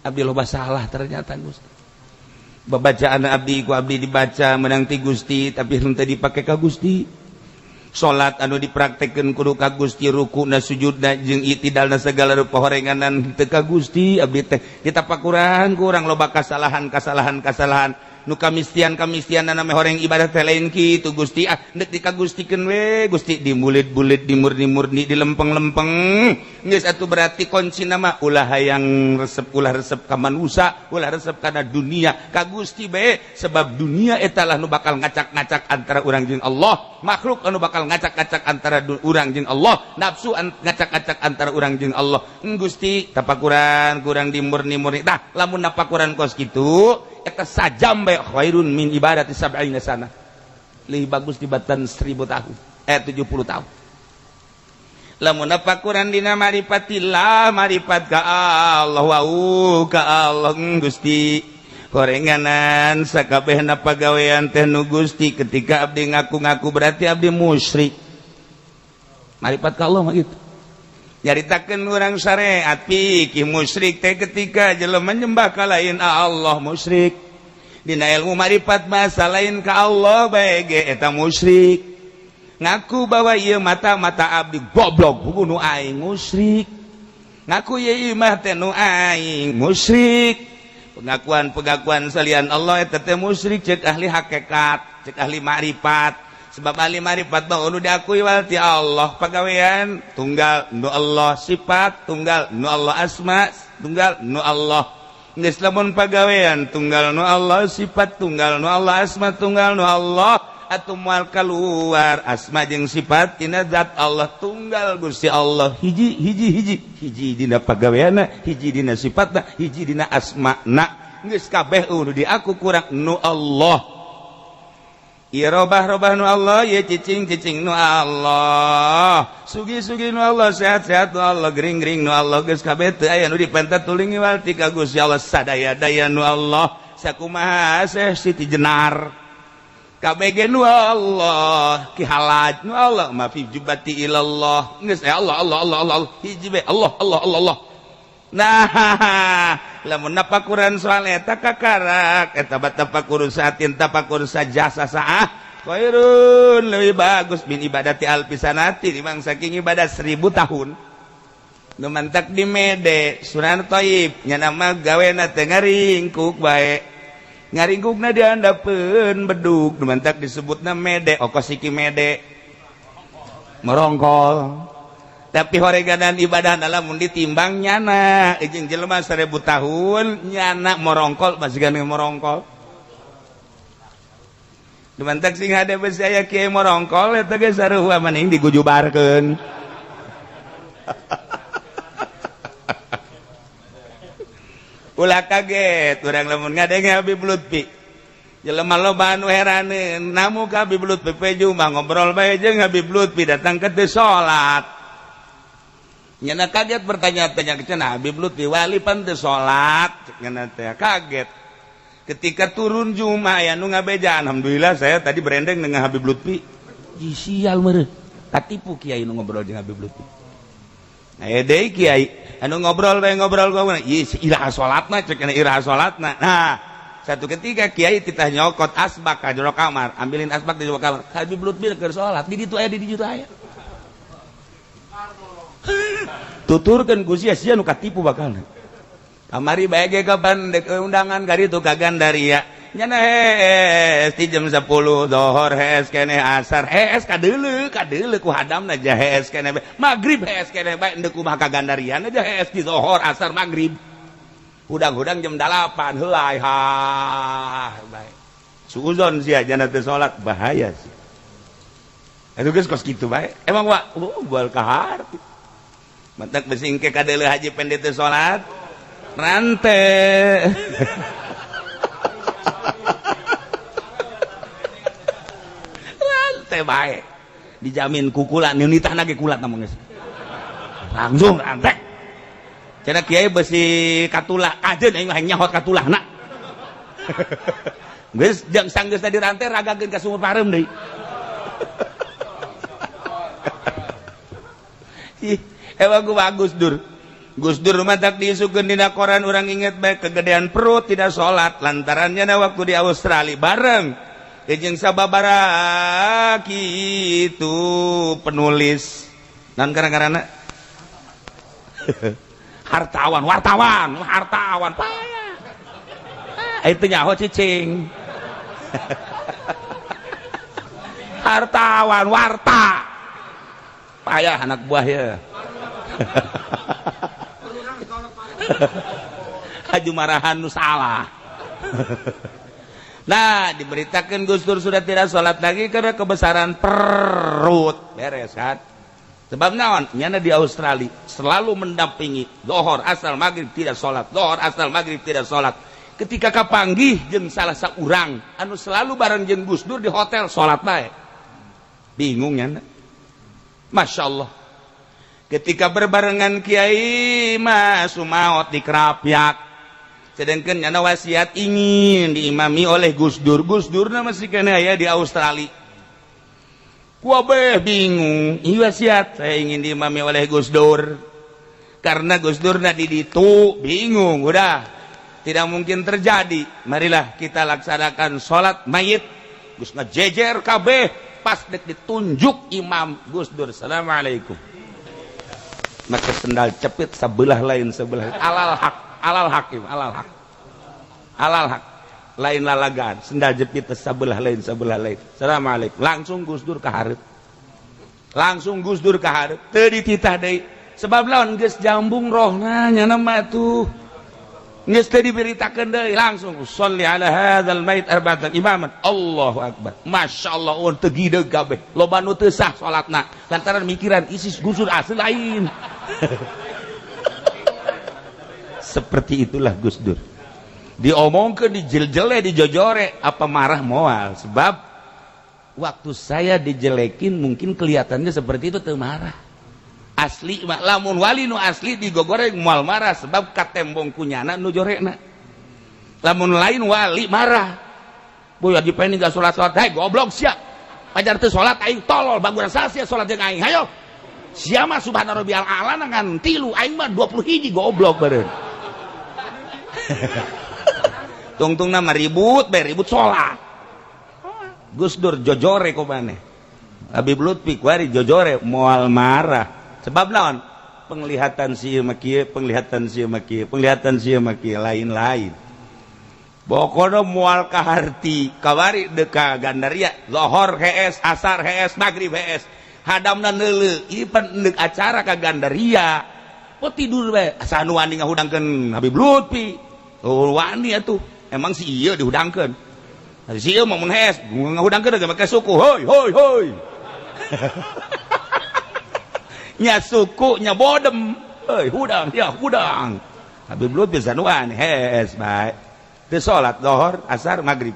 abdi loba salah ternyata Gusti. Babacaan abdi ku abdi dibaca menang ti Gusti tapi henteu dipake ka Gusti. Salat anu dipraktekkeun kudu ka Gusti, rukuna sujudna jeung itidalna segala rupa horenganan teu ka Gusti abdi teh. Ditapakuran kurang loba kasalahan-kasalahan-kasalahan. Nu kamistian kamistian na horeng ibadah teh lain kitu Gusti, ah deuk dikagustikeun we Gusti, dimulit-bulit, dimurni-murni, dilempeng-lempeng geus atuh. Berarti kunci nama ulah hayang resep, ulah resep ka manusa, ulah resep kana dunia, ka Gusti bae, sebab dunia eta lah nu bakal ngacak-ngacak antara urang jeung Allah, makhluk anu bakal ngacak-ngacak antara urang jeung Allah, nafsu ngacak-ngacak antara urang jeung Allah. Gusti, tapakuran kurang dimurni-murni. Tah, lamun napakuran kos kitu, eta sajam bae khairun min ibadati sab'ina sana, lebih bagus dibatan 1000 tahun, 70 tahun. Lamun napakuran dina marifatillah, marifat ka Allah, wau ka Allah, Gusti, horenganan sakabehna pagawean teh nu Gusti. Ketika abdi ngaku-ngaku, berarti abdi musyrik. Marifat ka Allah mah gitu nyaritakeun urang syariat fikih, musyrik teh ketika jelema nyembah ka lain Allah, musyrik. Dina ilmu marifat masa lain ka Allah bae ge eta musyrik. Ngaku bahwa ieu mata-mata abdi, goblok, bunuh aing, musyrik. Ngaku ieu imah teh nu aing, musyrik. Pengakuan-pengakuan salian Allah eta teh musyrik cek ahli hakikat, cek ahli makrifat, sebab ahli makrifat mah nu diakui wal ti Allah, pagawean tunggal nu Allah, sifat tunggal nu Allah, asma tunggal nu Allah. Geus, lamun pagawean tunggal nu Allah, sifat tunggal nu Allah, asma tunggal nu Allah, atuh moal keluar asma jeung sifat tina zat Allah. Tunggal Gusti Allah, hiji hiji hiji hiji dina pagaweanna, hiji dina sifatna, hiji dina asmana. Geus kabeh nu diaku kurang nu Allah. Ieu robah-robah nu Allah, ieu cicing-cicing nu Allah, sugi-sugi nu Allah, sehat-sehat nu Allah, gering-gering nu Allah. Geus kabeh teu aya nu dipenta tuling iwal ti ka Gusti Allah, sadaya-daya nu Allah. Sakumaha Syekh Siti Jenar, KBG nu Allah, Ki Halaj nu Allah, ma fi jubati ilallah. Geus Allah Allah Allah Allah, hiji be Allah Allah Allah Allah. Nah, lamun napakuran soal eta kakarak eta tapakur saatin, tapakur sajasa saah, khairun lebih bagus min ibadati alfi sanati, dimang saking ibadah 1000 tahun. Nu mantak di mede Sunan Thaib nya nama gawena teh ngaringkuk bae, ngaringkukna diandapeun bedug. Nu mantak disebutna mede okos iki mede merongkol, tapi horeganan ibadah lamun ditimbang nyana jeung jelema 1000 tahun, nyana morongkol masih gane morongkol. Dimantak sing hade besi aya kiai morongkol eta ge sarua maning digujubarkeun. Ulah kaget urang lamun ngadenge Habib Lutfi, jelema loba anu heraneun namu ka Habib Lutfi peju mah ngobrol bae jeung Habib Lutfi, datang ke teu salat. Nyana kaget, bertanya-tanya, cenah Habib Lutfi wali pan teu salat. Nyana teh kaget. Ketika turun Jumat aya nu ngabeja, "Alhamdulillah, saya tadi berendeng dengan Habib Lutfi." Ih, sial meureun, katipu kiai nu ngobrol jeung Habib Lutfi. Aya deui kiai anu ngobrol bae, ngobrol ngobrol, "Ih, iraha salatna?" Cek, "Iraha salatna?" Nah, satu ketika kiai titah nyokot asbak ka jero kamar, ambilin asbak di jero kamar. Habib Lutfi keur salat di ditu aya, di ditu aya. Tuturkeun ku sia, sia nu katipu bakalna. Kamari bae ge kapan dek undangan kari itu ka Gandaria. Nyana hees ti jam 10 zohor, hees keneh, asar hees, kadeuleu kadeuleu ku hadamna ja hees keneh, magrib hees keneh bae, endek kumaha ka Gandarian aja hees di zohor, asar, magrib. Hudang-hudang jam 8 heulai ha bae. Suuzon sia jana teu salat, bahaya sih. Itu geus kos kitu bae. Emang wa bual ka harti. Mantak besingke kadeuleu Haji Pendi teu salat rante. Rante bae. Dijamin kukulan nitahna ge kulat namun geus. Langsung rante. Cenah kiai besi katulah kajeun aing mah nyahot katulahna. Geus jang sanggeus tadi rante ragageun ka sumur pareum deui. Ih, emang gua bagus dur. Gus Dur mah tak diisukeun dina koran, urang inget bae, kegedean perut tidak sholat lantarannya na waktu di Australia bareng jeung sababara kitu penulis nan karena hartawan, wartawan, hartawan payah itu nyaho cicing. Hartawan warta. Payah anak buah ya. Haju marahan nu salah. Nah, diberitakan Gus Dur sudah tidak sholat lagi karena kebesaran perut. Beres kan? Sebab naon? Nyana di Australia selalu mendampingi lohor asal maghrib tidak sholat, lohor asal maghrib tidak sholat. Ketika kapanggih jeung salah saurang anu selalu bareng jeung Gus Dur di hotel sholat bae. Bingung nyana. Masya Allah. Ketika berbarengan Kiai Mas Sumaot di Krapyak. Sedangkan nyana wasiat ingin diimami oleh Gus Dur. Gus Dur masih kena ya di Australia. Kuabeh bingung. Iya wasiat saya ingin diimami oleh Gus Dur. Karena Gus Dur na di ditu bingung udah. Tidak mungkin terjadi. Marilah kita laksanakan sholat mayit. Gus ngejejer kabeh pas dek ditunjuk imam Gus Dur. Assalamualaikum. Maka sendal cepit sebelah lain sebelah. Alal hak. Alal hakim, alal hak, alal hak, lain lalagan, sendal jepit sebelah lain sebelah lain. Assalamualaikum. Langsung Gus Dur kaharep, langsung Gus Dur kaharep. Teu dititah deui. Sebab lawan geus jambung rohna nya mah tuh. Geus teu diberitakeun deui langsung sholli ala hadzal mait arba'atan imaman. Allahu akbar. Masyaallah on teu gideug kabeh. Loba nu teu sah salatna lantaran mikiran isis Gus Dur asli lain. Seperti itulah Gus Dur. Diomongkeun, dijeljele, dijojore, apa marah moal. Sebab waktu saya dijelekin mungkin kelihatannya seperti itu teu marah. Asli mah lamun wali nu asli digogoreng moal marah sebab katembong kunyana nu jorekna. Lamun lain wali marah. Boy Haji Peni gak salat-salat, hei goblok sia. Pajar teu salat aing tolol baguran sia salat jeung aing. Hayo. Sia mah subhana rabbiyal a'la ngan 3 aing mah 20 goblok beureun. Tungtung nama ribut, bae ribut sholat. Gus Dur jojore ku maneh. Habib Lutfi kuari jojore moal marah. Sebab naon? Penglihatan si mah kieu, penglihatan si mah kieu, penglihatan si mah kieu lain-lain. Pokona moal kaharti, kawari deka Gandaria, lohor hees, asar hees, maghrib hees. Hadamna neuleuh, ieu pan deuk acara ka Gandaria. Po tidur bae, asa nu wani ngahudangkeun Habib Lutfi. Oh wani atuh. Emang si ieu dihudangkeun. Si ieu mah mun hees ngahudangkeun ge make suku. Hoi hoi hoi. Nya suku nya bodem. Hoi hudang ya hudang. Habib Lutfi sanuan hees bae. Teu salat lohor, asar, maghrib.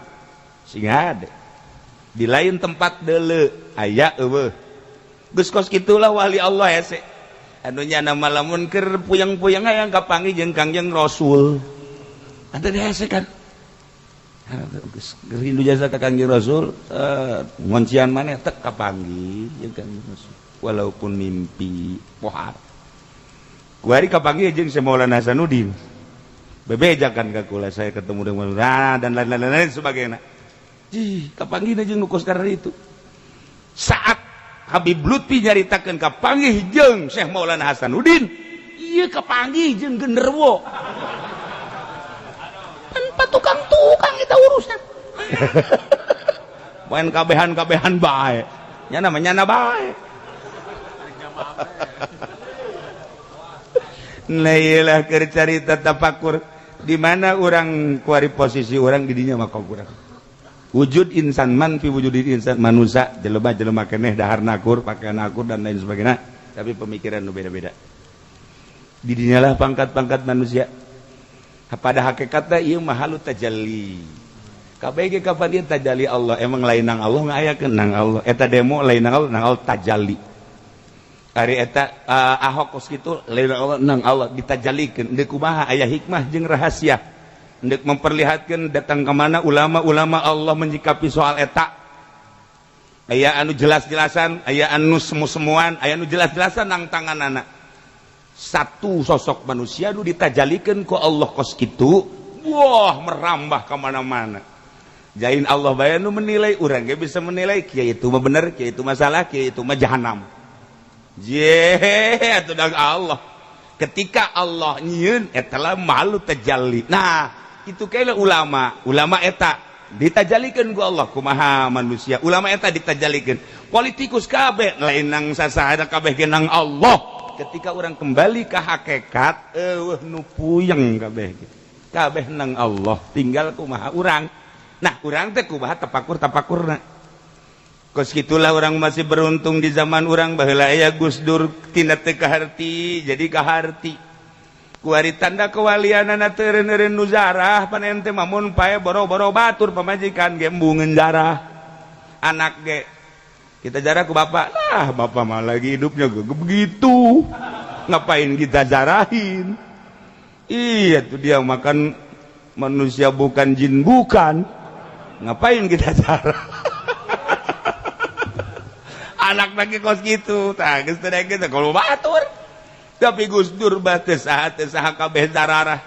Sing hade. Di lain tempat deuleu aya eueuh. Geus kos kitulah wali Allah hese. Anu nyana malamun keur puyeng-puyeng hayang kapanggih jeung Kangjeng Rasul. Ada hese kan. Rindu jasa ka Kangjeng Rasul, ngoncian maneh tek kapanggih jeung Kangjeng Rasul. Walaupun mimpi pohar. Kuari kapanggih jeung si Maulana Hasanuddin. Bebejakan ka kula saya ketemu dengan Maulana dan lain-lain sebagainya. Jih, kapanggih jeung nu kos karena itu. Saat Habib Lutfi nyaritakeun kapanggih jeung Syekh Maulana Hasanuddin, ieu kapanggih jeung genderuwo. Tanpa tukang-tukang kita urusan. Main kabehan-kabehan bae. Nyana mah nyana bae. Nah iyalah keur carita tafakur di mana urang kuari posisi urang di dinya mah kurang. Wujud insan man fi wujudil insan manusia jelema-jelema keneh dahar nakur, pakaian nakur dan lain sebagainya, tapi pemikiran nu beda-beda. Di dinyalah pangkat-pangkat manusia. Pada hakikatna ieu mah halu tajalli. Kabeh ge kapan ieu tajalli Allah, emang lain nang Allah ngayakeun nang Allah. Eta demo lain nang Allah, nang Allah tajalli. Ari eta Ahok kos kitu lain Allah nang Allah ditajalikeun. Deuk kumaha aya hikmah jeung rahasia. Untuk memperlihatkan datang kemana ulama-ulama Allah menyikapi soal eta. Aya anu jelas-jelasan, aya anu semu-semuan, aya anu jelas-jelasan nang tangan anak. Satu sosok manusia nu ditajalikeun ku Allah kos kitu, wah merambah kemana-mana. Jain Allah bae nu menilai, urang ge bisa menilai kieu itu mah bener, kieu itu masalah, kieu itu mah jahanam. Je, atuh Allah. Ketika Allah nyieun eta lah malu tajalli. Nah, itu kayaknya ulama, ulama eta Ditajalikeun ku Allah kumaha manusia. Ulama eta ditajalikeun. Politikus kabeh lain nang sasaha, kabeh ge nang Allah. Ketika orang kembali ke hakikat, eueuh nu puyeng kabeh. Kabeh nang Allah, tinggal kumaha urang. Nah, urang teh kumaha tapakur tapakurna. Kos gitulah, orang masih beruntung di zaman orang baheula aya Gus Dur, tina teu kaharti jadi kaharti. Kuari tanda kewalianana teu eureun nu zarah pan ente mah. Mun pae boro-boro batur, pamajikan ge embungeun zarah. Anak ge kita jarah ku bapak lah, bapak mah lagi hidupnya ge begitu, ngapain kita jarahin? Iya tuh, dia makan manusia bukan, jin bukan, ngapain kita jarah? Anak lagi kos gitu tah, geus teu gitu kalau batur. Tapi Gus Dur bah teu saha teu saha, kabeh zararah.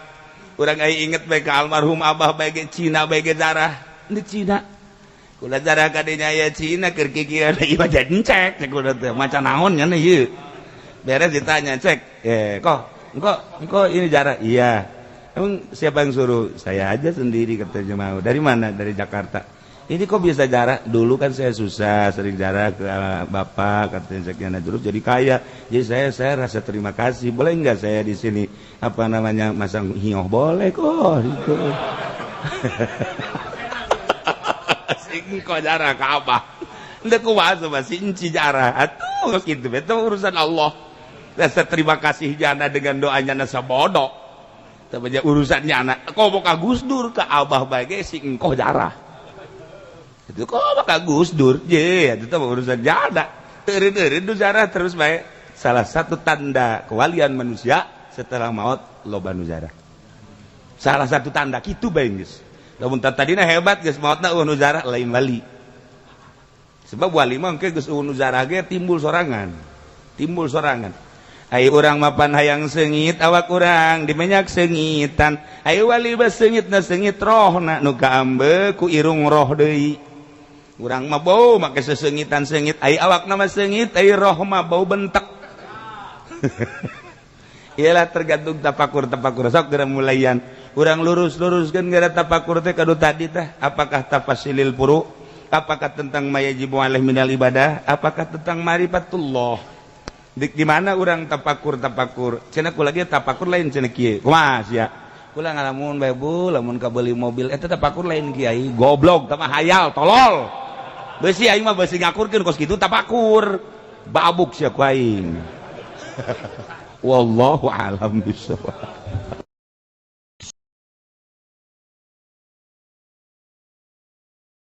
Urang aya inget bae ka almarhum abah bae ge, Cina bae ge zarah. Ini Cina kula zarah kadinya ya, Cina keur kikiran ieu mah jadi cek cek kula teh maca naon nya ieu. Beres ditanya, cek, eh kok engko engko ini jarah? Iya. Emang siapa yang suruh? Saya aja sendiri, katanya. Mau dari mana? Dari Jakarta. Ini kok bisa jarah? Dulu kan saya susah, sering jarah ke bapak, katanya. Sekian dulu jadi kaya, jadi saya rasa terima kasih. Boleh nggak saya di sini, apa namanya, masang hioh? Boleh kok itu. Sing kok jarah ke abah. Ndek kumaha si enci jarah atuh gitu. Itu urusan Allah. Rasa terima kasih jana dengan doanya nasa bodoh. Tapi urusannya anak kok mau ka Gus Dur, ke abah bae si engkoh jarah. Itu kok ka Gus Dur je, itu urusan jada. Eureun-eureun nu jarah terus bae. Salah satu tanda kewalian manusia, setelah maut loba nu jarah. Salah satu tanda kitu bae geus. Lamun tadina hebat, geus maotna eueuh nu jarah, lain wali. Sebab wali mah engke geus eueuh nu jarah ge timbul sorangan. Timbul sorangan. Ai urang mapan hayang seungit awak urang diminyak seungitan. Ai wali mah seungitna seungit rohna, nu kaambe ku irung roh deui. Urang mah bau make seseungitan seungit, ai awakna mah seungit, ai roh mah bau bentek. Iyalah, tergantung tapakur tapakur. Sok geura mulayan urang lurus-luruskeun gara tapakur teh kadu tadi tah, apakah tafasilil furu, apakah tentang mayajibu alaih minal ibadah, apakah tentang marifatullah. Di mana orang tapakur tapakur cenah kula ge tapakur lain cenah kieu. Kumaha sia? Kula ngalamun bae, Bu, lamun kabeli mobil eta tapakur lain. Kiai goblok, tah hayal tolol. Besi aing mah besi ngakurkeun kos kitu tapakur. Babuk sia ku aing. Wallahu alam bisawab.